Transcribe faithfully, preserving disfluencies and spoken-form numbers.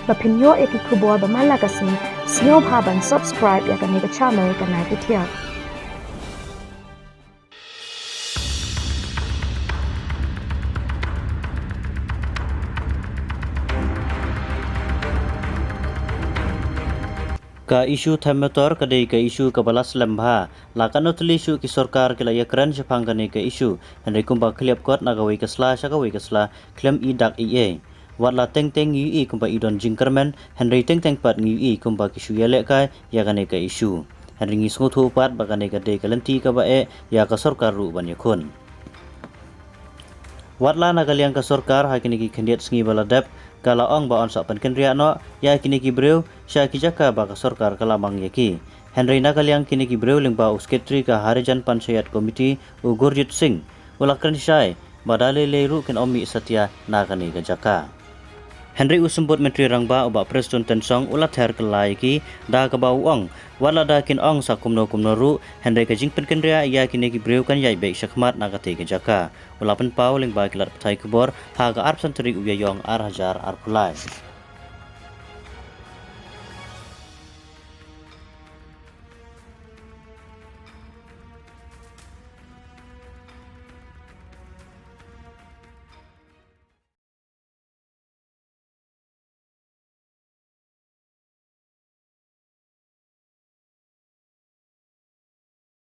Ba phin ïoh ïa ki khubor ba man la ka sngi, sngewbha ban subscribe ïa kane ka channel Ka Nai Pyrthiang. Ka issue them motor ka dei ka issue kaba la slem bha. La katno tylli shuh ki sorkar ki la ïakren shaphang kane ka issue, hynrei kumba khlieh kot na kawei ka sla sha kawei ka sla khlem i dak ei ei. Wat la teng teng ngi ïohi kumba i don jingkyrmen, hynrei teng teng pat ngi ïohi kumba ki shu ïalehkai ïa kane ka issue. Hynrei ngi sngewthuh pat ba kane ka dei ka lynti kaba eh ïa ka sorkar ruh ban ïakhun. Wat la na ka liang ka sorkar, ha kine ki khyndiat sngi ba la dep, ka la ong ba yn sa pynkynriah noh ïa kine ki briew sha ki jaka ba ka sorkar ka la mang ïa ki. Hynrei na ka liang kine ki briew, lyngba u Secretary ka Harijan Panchayat Committee, u Gurjit Singh, u la kren shai ba da lei lei ruh kin ym mih satia na kane ka jaka. Hynrei u Symbud Myntri Rangbah, u Bah Prestone Tynsong, u la ther kylla ïa ki da kaba u ong, wat lada kin ong sa kumno kumno ruh, hynrei ka jingpynkynriah ïa kine ki briew kan ïaid beit shakhmat na katei ka jaka. U la pynpaw lyngba ki lad pathai khubor ha ka arphew san tarik u Ïaïong ar hajar arphew lai.